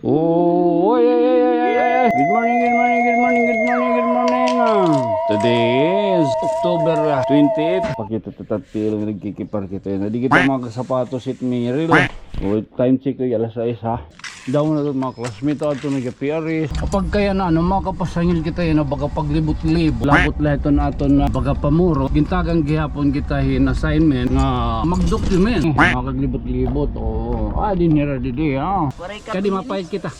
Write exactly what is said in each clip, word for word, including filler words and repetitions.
Oh, oy, oy, oy, oy, oy, oy. Good morning, good morning, good morning, good morning, good morning. Ah, today is October, ah, twenty-eight. Pakita ta, tatil, nagkikipar kita yana. Di kita makasapatos it Miril. Oh, time check ko, alas sais, ha. Daw na ito, mga classmate, ato nag-P R S. Kapag kaya na, ano, makapasangil kita yana, baga paglibot-libot. Labot la iton aton na baga pamurot. Gintagan gihapon kita hin assignment nga mag-document. Makaglibot-libot, o. Ah, dinhi ra didi, ha. Waray ka. Kadi mapait kita.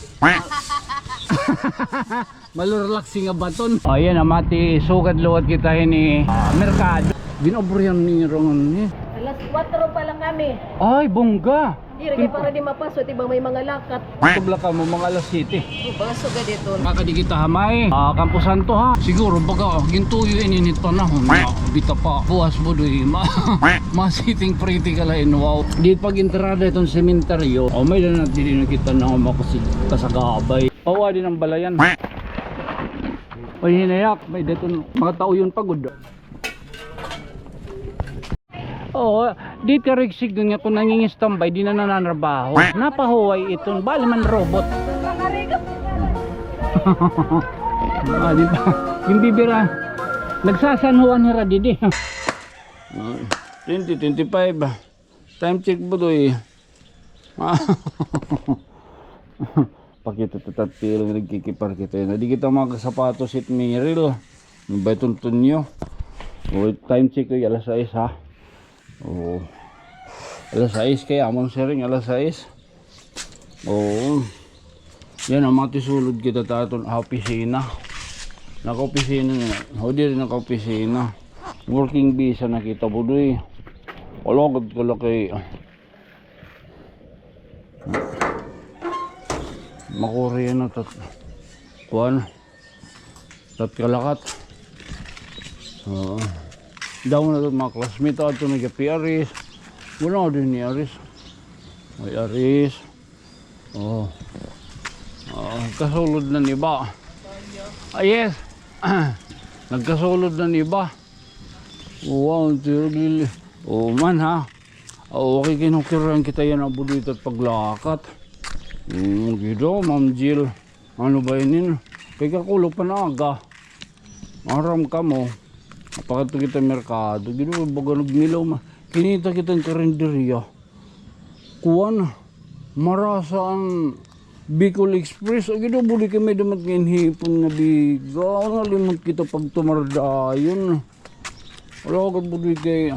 Malurlaksi nga baton. O, yana, mati, sugad liwat kita hini, ah, merkado. Gin-abrihan ni Rongon, eh. Alas kuwatro pa la kami. Ay, bongga. Diri kay para di mapaso, di ba may mga lakat. Tubla ka mo, mga alas siyete. O, baga sugad ito. Makadi kita ha may, ah, Campo Santo, ha. Siguro, baga, gintuyo ini it panahon. Nga, bita pa. Buwas, Budoy, ma-, ma-sitting pretty ka lain, wow. Di pag-entrada iton sementeryo. O, may-ada na, diri na kita na makasi-, kasagabay. O, adi na an balayan. Oy, hinayak, may-ada iton mga tauyon pa gud. Oo, di ka rigsigdon nga kon nangingistambay, di na nananarbaho. Napahuway iton, bali man robot. Ah, di ba? Ginbibira. Nagsasanhuan hira didi. Ah, twenty twenty-five. Time check, Budoy. Ah. Pakita ta, tatil, nagkikipar kita yana. Di kita makasapatos it Miril. Ano ba iton tunyo? O, time check ko, alas sais, ha? O. Alas sais kaya, amon siring, alas sais. O. Yana, matisulod kita ta aton, ah, opisina. Naka-opisina na. O, diri naka-opisina. Working visa na kita, Budoy. Alagad ka la kay, makuri na tat-, kuan. Tat kalakat. Oo. Daw na ito, mga classmate, ato nag-P R S. Wala dinhi R S. May R S. Oh. Oh, kasulod na an iba. Ah, yes. Nagkasulod na an iba. Wow, tirog lili. O man, ha. O, okay, kinukiran kita yana, Budoy, tat paglakat. Mm, gido, Ma'am Jill. Ano ba inin? Kay kakulop pa na aga. Aram kamo. Pakadto kita merkado. Gido, baga nagnilaw ma-, kinita kita an karinderya. Kuan, marasa an Bicol Express. Ay, gido, Budoy, kay may-ada man nga inhipon nga biga. Nalimot kita pagtumar dayon. Alagad, Budoy, kay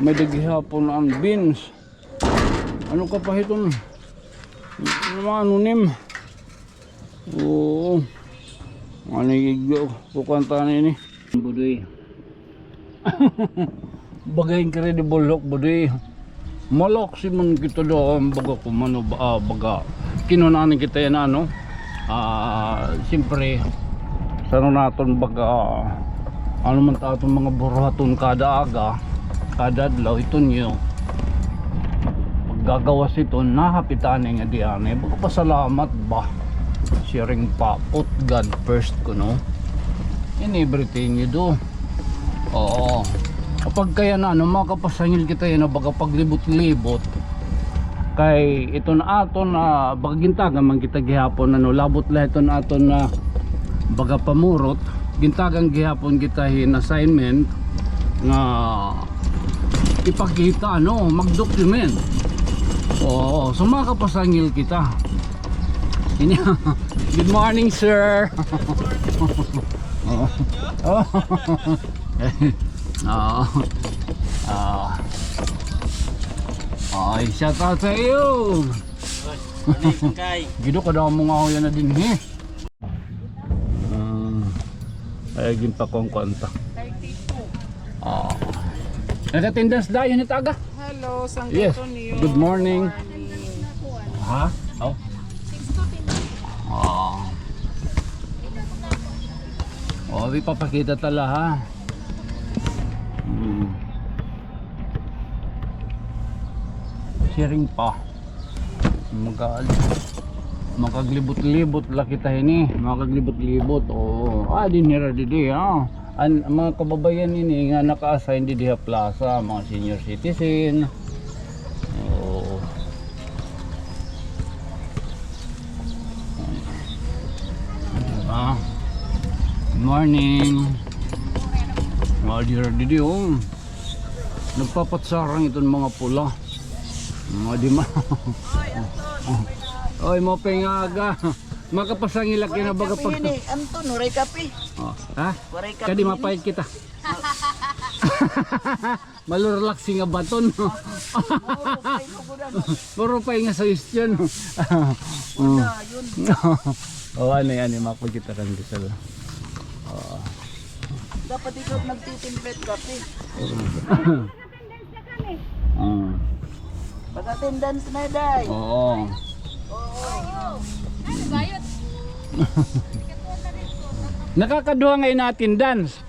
may-ada gihapon an beans. Ano ka pa hiton? Ano, anonim? Oo. Ano, kukuan ta na ini? Budoy. Baga incredible look, Budoy. Malaksi man kita daw, baga kumano ba, ah, baga. Kinunaan kita yana, ano? Ah, siyempre, sa ano naton, baga, ano man ta aton mga buruhaton kada aga, kada adlaw, iton niyo. Paggagawas iton, nahapit ani nga di ani. Baga pasalamat ba? Siring pa, put God first kuno. In everything you do. Oo. Kapag kaya na, ano, makapasangil kita yana, baga paglibot-libot. Kay iton aton, ah, baga gintagan man kita gihapon, ano, labot la iton aton na baga pamurot. Gintagan gihapon kita hin assignment nga ipakita, ano, mag-document. Oo, so makapasangil kita. Inya, good morning, sir. Oo. Oo. Ah. Ay, shout out sa iyo. Morning, Kay. Gido, kadamo nga ako yana dinhi. Ah, ay, ginpakuan-kuan ta. Thirty-two. Ah. Nagatindas dayon ni taga? Hello, San Antonio. Yes. Good morning. Ha? Oh. Ah. Oh, ipapakita ta la, ha. Hmm. Siring pa. Maka-, makaglibot-libot la kita hini. Makaglibot-libot. Oo. Ah, dinhi ra didi, ah. An, mga kababayan ini nga naka-assign didi ha plaza, mga senior citizen. Oo. Morning. Mga dira didi, oh. Nagpapatsarang iton mga pula. Mga di ma- Oy, maupay nga aga. Makapasangil ak na baga pag- Ini, Anton, waray kape. Oh, ha? Waray kape. Kadi mapayag kita. Malurlaksi nga baton. Puro pa nga suggestion. Oh. Wala, yun. Oh, ano yan, yung makikita kan Rizal. Oh. Dapat ikaw nagtitimpla kape. Oh. Pag-attendance na, day. Oo. Nakakaduha nga in-attendance.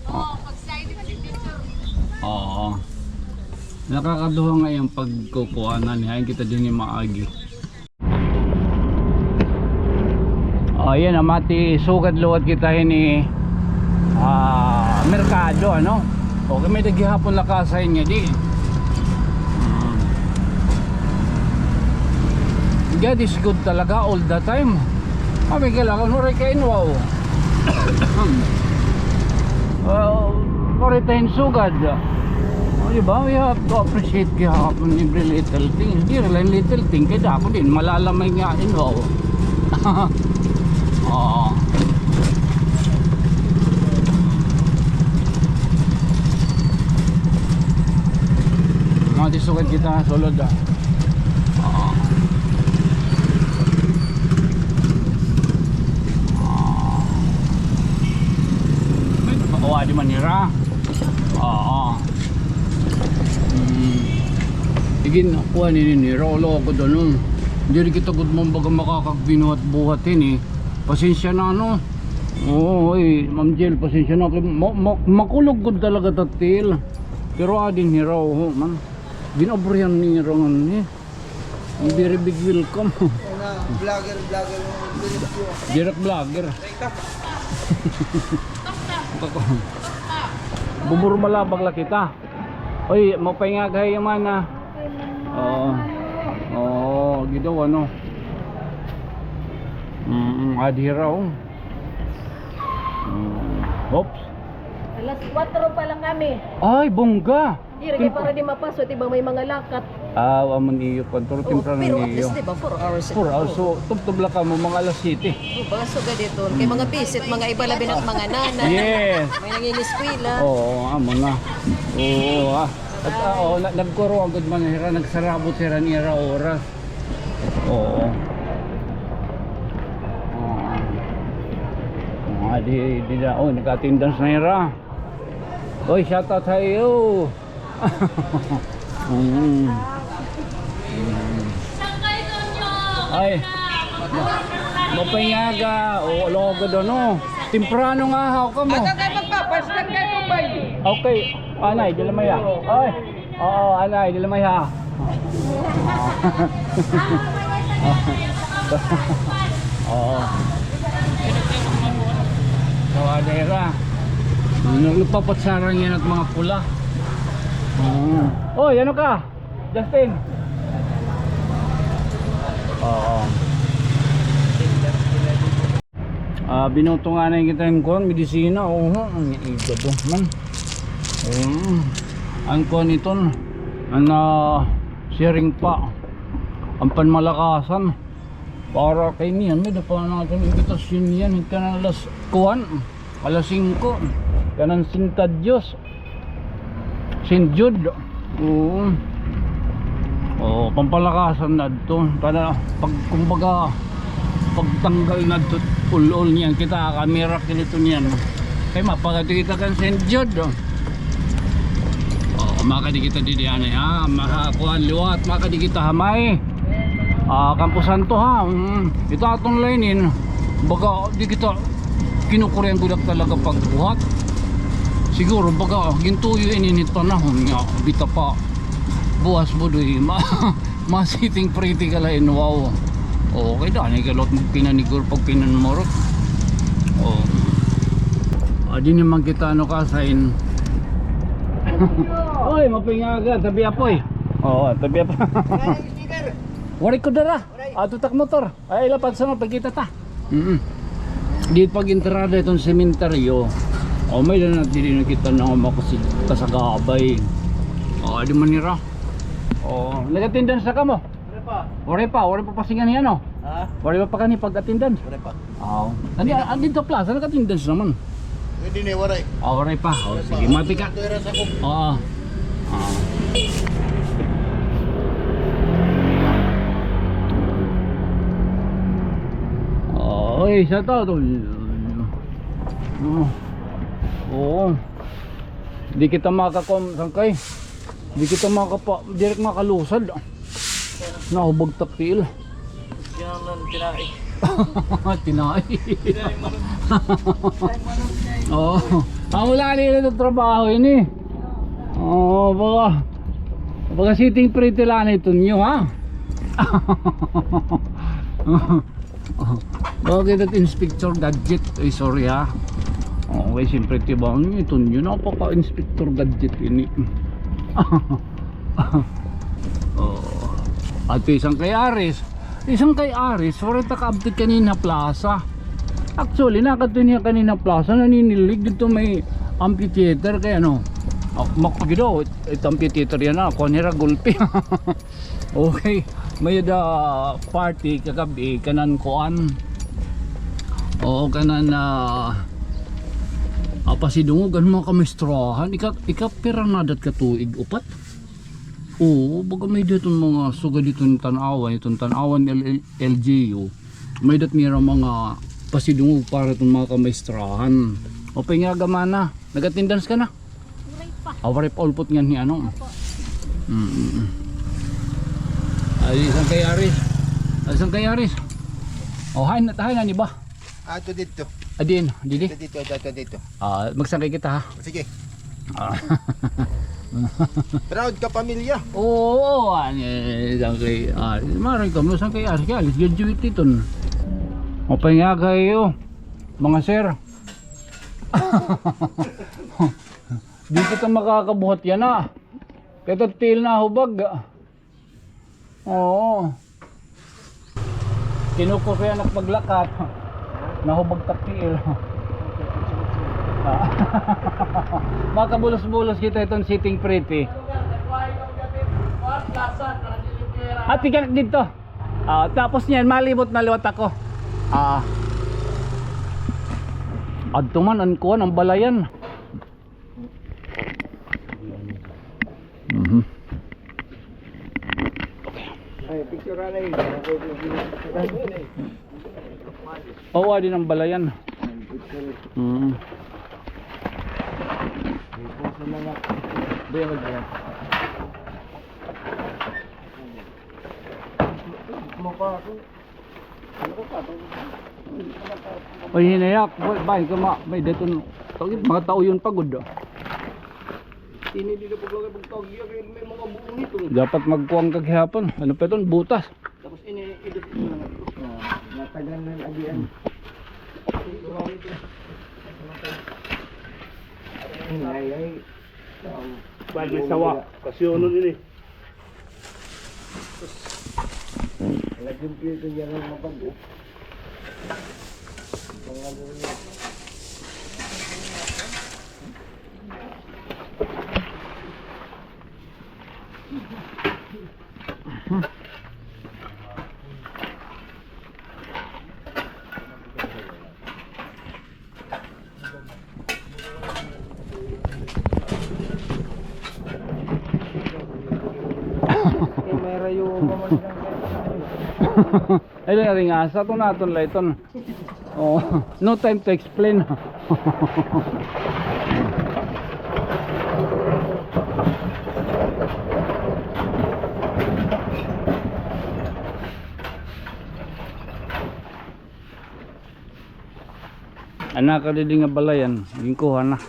Oo, pag sign signature. Oo. Nakakaduha nga yung pagkukuhanan. Hain kita dinhi maagi. O, yan, amati, sugad liwat kita hini, ah, merkado, ano? O, kami da gihapon lakasan nga di. Mm. God is good talaga all the time. Kami kailangan waray kainwaw. Well, waray ta hin sugad. O, di ba? We have to appreciate gihapon every little thing. Diri la hin little thing, kay dako din malalamay nga inwaw. Oo. Mga di sugad kita, sulod, ah. Oo. Ay, napakuha di man nira. Oo. Mm. Sige, nakuha ni nira, wala ako doon. Diri kita gud man baga makakagbinuhat-buhat hini. Pasensya na, no? Oo, oy, Ma'am Jel, pasensya na. Kay ma-, ma-, makulog gud talaga ta, Til. Pero adi nira, ho, man. Ginabrihan nira ngan, eh. Very big welcome. Nga, vlogger, vlogger, vlogger. Direct vlogger. Bubur malabag la kita. Oy, mapay nga gay man, ah. Oo. Oo, gidaw, ano. Mm, adi hira, oh. Mm. Oops. Alas kwatro pa lang kami. Ay, bongga. Diri kay para di mapaso, di ba, may mga lakat. Ah, amo niyo, kuan, pero temprano niyo. Pero at least, di ba, four hours. Four hours, so, tubtob la kamo mga alas siyete. O, baka sugad ito. Kay mga visit, mga iba, labi na mga nanay. Yes. May nangingiskwela. Oo, amo na. Oo, ah. At, ah, oo, na-, nagkuruan gud man hira, nagsarabot hira nira oras. Oo. Oo. Mga di, di na, oh, nag-attendance na hira. Oy, shout out sa iyo. Mm. Ay. Ma-, mapay nga aga. O, lugod, ano. Temprano nga, haw ka mo. Asa tayo magpapas? Nagkatubay. Okay. Anay, dili maya. Ay. Oo, anay, dili maya. Oo. Kawadera. Nagpapatsarang yan at mga pula. Oo. Oy, ano ka? Justin. Oo. Ah, binuto nga na kita hin kuan, medisina, oho, an igado man. Um, an kuan iton, an, ah, siring pa, an panmalakasan. Para kay niyan, may da pa naton imbitasyon niyan, kan alas kuan, alas singko, kanan Santa Dios. Saint Jude. Oo. Oo, pampalakasan na adto. Para pag, kumbaga, pagtanggal na adto, ul-ul niyan. Kita, kamera, kinito niyan. Kay mapakadikit kan Saint Jude, oh. Oo, makadikit didi, ani, ha? Makakuan liwat, makadikit ha may Ah, Campo Santo, ha. Mm. Ito aton laynin. Baga di kita kinukurian gud ak talaga pagbuhat. Siguro baga gintuyo ini hin panahon nga bita pa. Buwas budoy ma-, ma-sitting pretty ka lain, wow. Okay da, ni kalot pinaniguro pag pinanmurot. Oh. Adi naman kita, ano, ka sign. Oy, mapingaga, tabi apoy. Oo, tabi apoy. Waray ko dara. Ato tak motor. Ay, ila pagsunod, pagkita ta. Mm. Di pag-entrada iton sementeryo. O, may-ada na diri nakita na nga mga kasi-, kasagabay. O, di man nira. O, nag-attendance na kamo? Waray pa. Waray pa, waray pa pasingan niya, no? Ha? Waray pa pa kani pag-attendance? Waray pa. Aw. Ani, ah, didto plaza, nag-attendance naman. Pwede ni, waray. Ah, waray pa. O, sige, mati ka. Ito, ira sa ko. Oo. Ah. Oy, shout out. Oo. Oo. Di kita makakom-, sangkay. Di kita makapa-, direk makalusad. Nahubog tak tiil. Yan lang, tinai. Tinai. Tinai manok. Oo. Amo la nira ito trabaho ini. Oo, baga, baga sitting pretty la ini, Tonyo, ha? Bakit at Inspector Gadget? Ay, sorry, ha. Okay, siyempre, tiba, ano ito yun? Napaka-Inspector Gadget ini. Oh. At isang kay Aris. Isang kay Aris, waray ta kaabot kanina plaza. Actually, nakadto niya kanina plaza, naninilig didto may amphitheater kay ano. Oh, mako gid, oh, it amphitheater yana, kuan hira gulpi. Okay, may-ada party kagab-i, kanan kuan. Oo, kanan, ah, ah, pasidungog an mga kamaestrohan. Ika-, ikapira na dat ka tuig, upat? Oo, baga may-ada iton mga sugad iton tan-awan, iton tan-awan L-, L-, L G U. May-ada nira mga pasidungog para iton mga kamaestrohan. O, pay nga gamana, nag-attendance ka na? Waray pa. Ah, waray pa, ulpot nga ni ano. Opo. Mm, mm, mm. Ay, isang kay Aris. Ay, isang kay Aris. O, hain na, hain na ni ba? Ato didto. Adin, didi? Ato didto, ato, ato didto. Ah, magsangkay kita, ha? Sige. Ah. Proud ka pamilya. Oo, ani, sangkay, ah, maray ka, magsangkay, ah, sige, alis, graduate iton. Mapay nga kayo, mga sir. Di kita makakabuhat yana. Kay tiil nahubag. Oo. Kinukuha ko yana paglakat. Nahubag tak tiil. Ah. Makabulos-bulos kita iton sitting pretty. Ati ka didto. Ah, tapos niyan, malimot na liwat ako. Ah. Adto man an kuan, an balayan. Mhm. Ay, picture na yun. Oo, adi an balayan. Mhm. Oy, hinayak, boy, bay, kama, may daton, mga tao yun pagod, ah. Ini dito pag lagi pag tawag, may mga buong nito. Dapat magkuwang ka gihapon. Ano pa iton? Butas. Tapos ini, idot ito na. Natagan na lagi yan. Ay, ay. Bal, may sawa. Kasi yun, ini. Lagyan ko ito niya ng mapag-, oh. Mga ano rin yan. Eh, may rayo pa man lang. Ay, ring asa to naton la iton. Oh, no time to explain. Ana ka didi nga balayan, ginkuha na.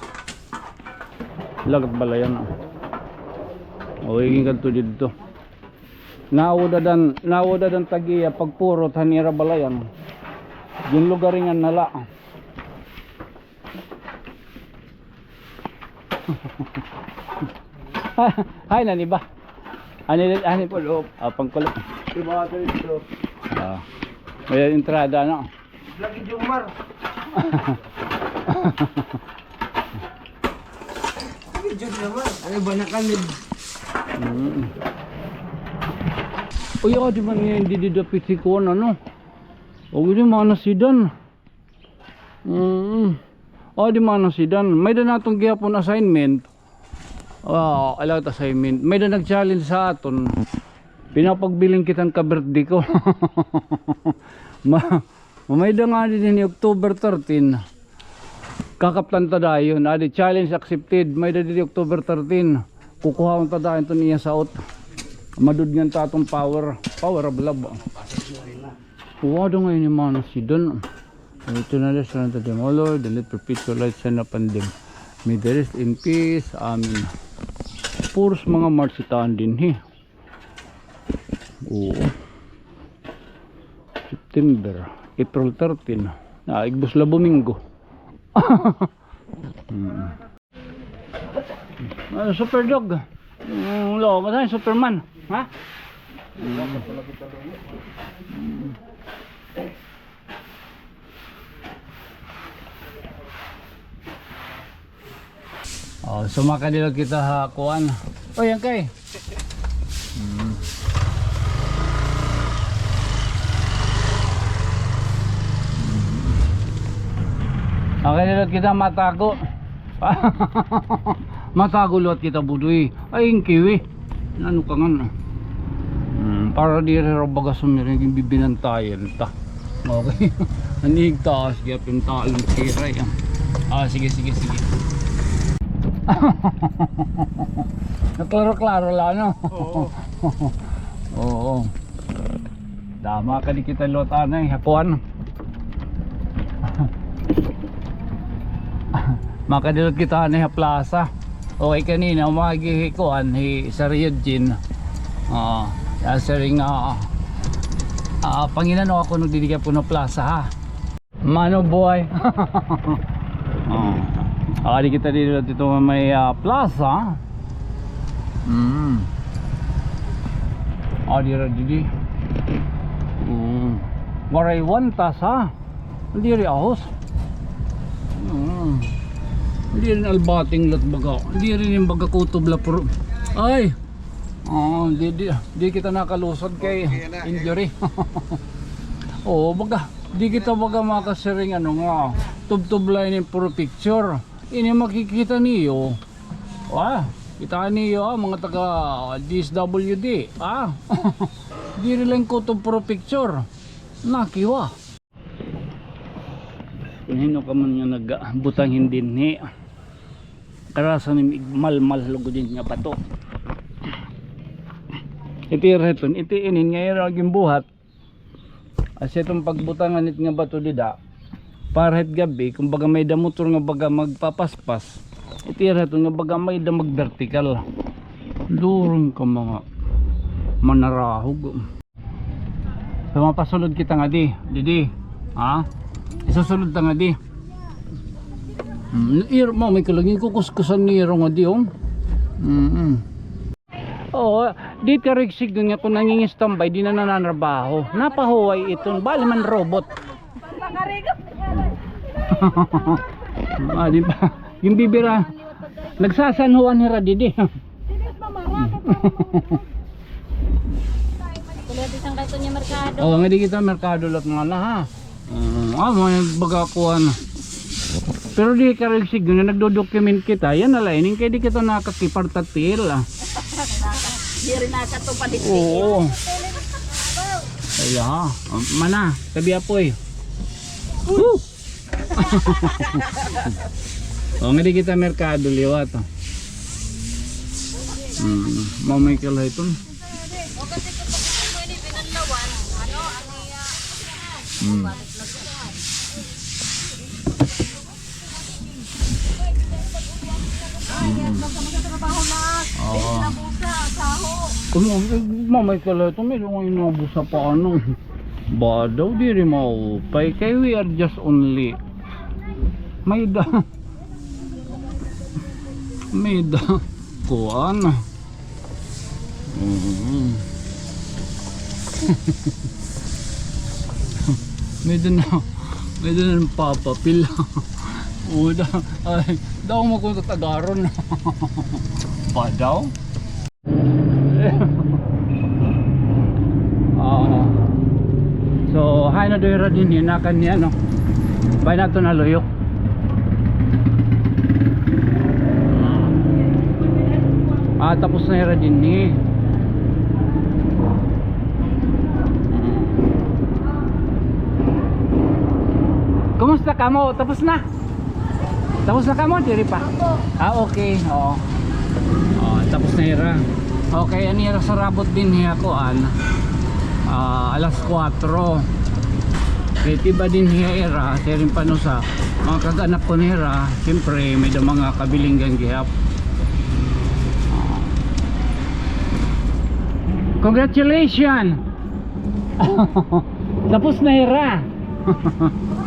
Lagat balayan, oh. O, gingadto didto. Nawod adan, nawod adan tag-iya pagpurot han ira balayan. Ginlugaringan na la. Hay na ni ba? Ani, ani. Kulop. Ah, pangkulop. Di ba ito ito? Ah. May entrada, no? Lagi Jomar. Ay, jud naman. Ay, ba nakalib? Mm. Uy, ah, di man nga hindi didapit si kuan, ano? O, di man na si Dan. Mm. O, di man na si Dan. May-ada naton gihapon assignment. Ah, ala ta assignment. May-ada nag-challenge sa aton. Pinapagbiling kita ka birthday ko. Ma-, may-ada ngani dinhi October thirteen. Kakaptan ta dayon. Adi, challenge accepted. May-ada dinhi October thirteen. Kukuhaon ta dayon iton iya saot. Madudngan ta aton power. Power of love. Wa daw ngay-an ni Mano si Don. Ito na, restaurant of them, O Lord, and let perpetual light shine upon them. May they rest in peace. Amen. Puros mga March iton dinhi. Oo. September, April thirteen. Ah, igbos la Domingo. Mm. Ah, Super Dog. Mm, lo, basta Superman, ha? Mm. Oh, so makadilot kita ha kuan. Oy, yan kay. Hmm. Makadilot kita, matago. Matago liwat kita, Budoy. Ay, in kiwi. Ano ka ngan? Hmm, para diri raw baga sumiring, bibinantayan ta. Okay. An igtaas, gihapon ta, an kiray, ah. Ah, sige, sige, sige. Naklaro-klaro la, no? Oo. Oo. Tama ka, di kita lutanay, ha kuan. Makadilot kita anay ha plaza. Okay, kanina, umagi hi kuan, hi Sir Eugene. Ah, ya, Sir, nga, ah, panginano ako nagdidikap ko na plaza, ha? Mano buhay. Oh. Ah, di kita dito, dito may, ah, plaza. Mm. Ah, dira, didi. Mm. Waray wantas, ha? Diri ahos. Mm. Diri albating lat baga. Diri nin baga kutob la puro. Ay. Oh, di, di, di kita nakalusad kay injury. Oo, baga. Di kita baga makasiring ano nga. Tubtob la ini puro picture. Ini makikita niyo. Ah, kita niyo, ah, mga taga D S W D. Ah. Diri lang kutob puro picture. Nakiwa. Kun hin-o ka man nga nagbutang hin dinhi, karasa nim igmalmal lugod hin nga bato. Iti ira hiton, iti inin nga ira ginbuhat. Asya iton pagbutangan hit nga bato dida. Para hit gab-i, kumbaga may-ada motor nga baga magpapaspas. Iti ira hiton nga baga may-ada magbertikal. Durong ka mga manarahog. So, mapasulod kita ngadi, didi. Ha? Isusulod ta ngadi. Mm, ir mo, may kalaging kukuskusan ni iro ngadi, oh. Mm-mm. Oo, di ka rigsigdon nga kung nangingistambay, di na nananarbaho. Napahuway iton, bali man robot. Ah, di ba? Yung bibira, nagsasanhuan nira, didi. Kulit isang karton niya merkado. Oo, nga di kita merkado lahat mga na, ha? Mm, ah, mga baga kuan. Pero di ka rin siguro na nagdo-document kita. Yan na la ining kay di kita nakakipartatil, ah. Di rin nakatupad ito. Oo. Ay, ha. Mana, tabi apoy. Woo! O, nga di kita merkado liwat, oh. Hmm, mao may kalahiton. Hmm. Hmm. Oo. Kung mao may kalahiton, may mga inubusa pa, ano. Ba daw diri maupay kay we are just only may da, may da kuan. Mm. May da na. May doon ang papapil. O, da, ay, daw mo kung tatagaron. Ba daw? Oo. So, hain na daw hira dinhi, nakan niya, no? Bay naton ha luyo. Ah, tapos na hira dinhi. Kumusta kamo? Tapos na? Tapos na kamo? Diri pa? Opo. Ah, okay. Oo. Oh, tapos na hira. Okay, an ira sarabot dinhi ha kuan. Ah, alas kuwatro. Kay tiba dinhi ha ira, siring pa no sa mga kag-anak ko nira, siyempre, may da mga kabilinggan gihap. Congratulations! Tapos na hira.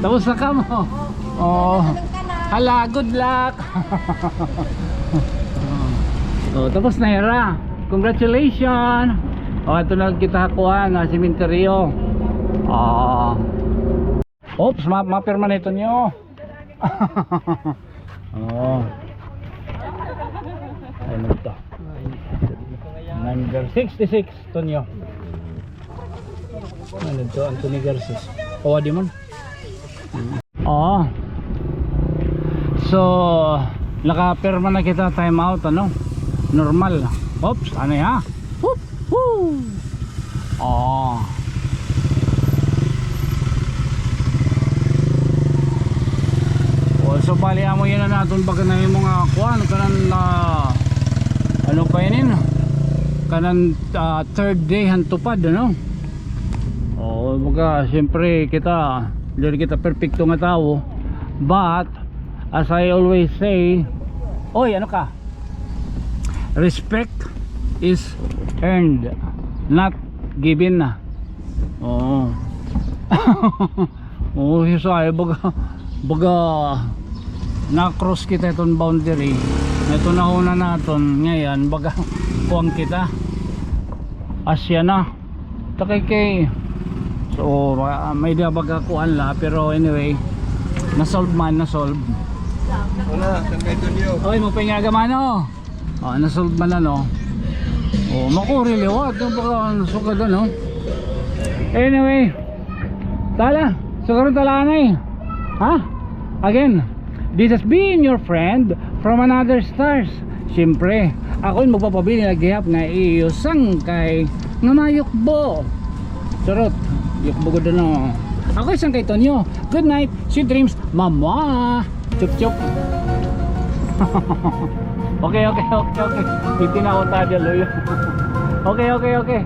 Tapos na kamo. Oh. Hala, good luck. Oh, tapos na hira. Congratulations. Oh, ato na kita ha kuan, ha sementeryo. Oh. Oops, ma mapirma na ito niyo. Oh. Ano ito? Number sixty-six, Tonyo. Ano ito, Anthony Garces? O, di man. Oo. So, nakapirma na kita, time out, ano? Normal. Oops, ano ya? Whoop, woo! Oo. O, so, bali, amo yana an aton baga na yung mga kuan, kanan, ah, ano pa inin? Kanan, ah, third day han TUPAD, ano? Oo, baga, siyempre, kita, diri kita perpekto nga tawo. But, as I always say, oy, ano ka? Respect is earned, not given na. Oo. Oo, si Sai, baga, baga, na-cross kita iton boundary. Ito na una naton, ngayon, baga, kuwang kita. Asya na. Takay kay, so, ma-, may da baga kuan la, pero anyway, na-solve man, na-solve. Wala, sangkay Tonyo. Oy, mapaingaga, mano. Oh, na-solve man na, no? Oh, makuri liwat, no, baka sugad, no? Anyway, tala, sugaron tala anay. Ha? Again, this has been your friend from another stars. Siyempre, ako in magpapabilin nga gihap nga iyo sangkay nga mayukbo. Charot, yukbo gud, no. Ako in sangkay Tonyo. Good night, sweet dreams, mamwa. Chup, chup. Okay, okay, okay, okay. Titinaw ta dia, luyo. Okay, okay, okay.